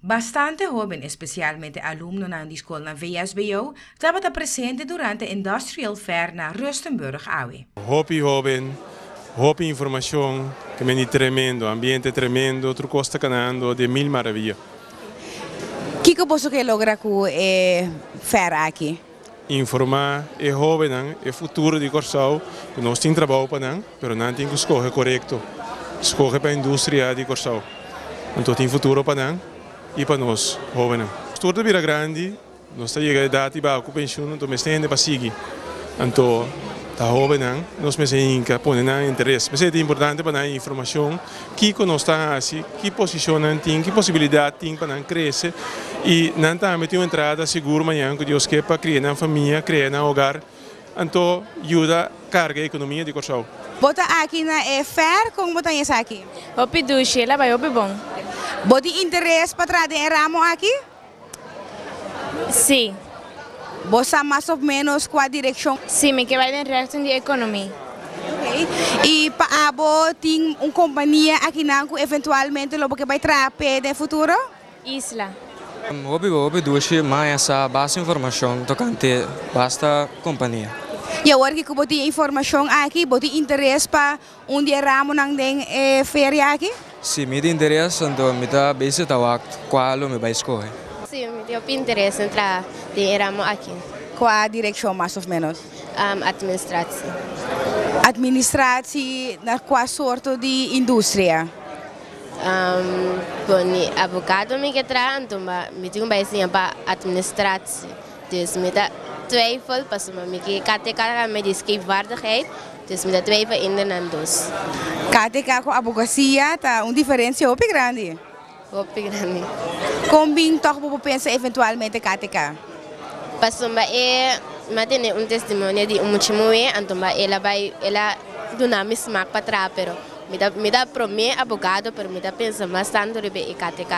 Bastante hoben, especialmente alumnonan di scol na VSBO, tabata presente durante Industrial Fair na Rustenburg awe. Hopi hoben, hopi informacion, cu meni tremendo, ambiente tremendo, tur cos ta canando de mil maraviya. Kico boso ke logra cu e fair aki? Informa e hobennan, e futuro di Corsou, cu nos tin trabou pa nan, pero nan tin cu scoge corecto, scoge pa industria di Corsou. Anto tin futuro pa nan y pa nos hobennan. Tur ta bira grandi, nos ta yega edad y baha cu pensioen, anto mester hende pa sigui. Anto ta hobennan, nos mester hinca, pone nan interes. P'esey ta importante pa nan informacion, kico nos ta haci, ki posicion nan tin, ki posibilidad tin pa nan crece y nan tambe tin un entrada sigur mañan cu Dios ke pa cria nan famia, crea nan hogar. Anto yuda carga e economia di Corsou. Bo ta aki na e fair, con bo ta haña esaki? Hopi dushi, el a bai hopi bon. Bo tin interes pa traha den e ramo aki? Si. Bo sa mas of menos cua direccion? Si, mi ke bai den rechten di economie. Ok. Y pa abo tin un compania akinan cu eventualmente lo bo ke bai traha p'e den futuro? Isla. Hopi hopi dushi maña sa basta informacion tocante basta compania. Y awor ki cu bo tin e informacion aki, bo tin interes pa un di e ramonan den e feria aki? Si, mi tin interes, anto mi ta bezig ta wak cua lo mi bay scoge. Si, mi tin hopi interes en traha den e ramo aki. Cua direccion mas of menos? Administratie. Administratie na cua sorto di industria? Poni abogado mi ke traha anto mi tin ku bai siña pa administratie dus mi ta twijfel pasobra mi ke KTK tambe di scheepvaardigheid dus mi ta twijfel ende nan dos. KTK ku abogasia ta un diferensia hopi grandi. Hopi grandi. Kon bin tòg bo por pensa eventualmente KTK? Pasobra e mi a tene un testimonio di un mucha muhé anto el a bai el a duna mi smak pa traha pero. Mi ta mi ta promé abogado pero mi ta pensa mas tantu riba e KTK.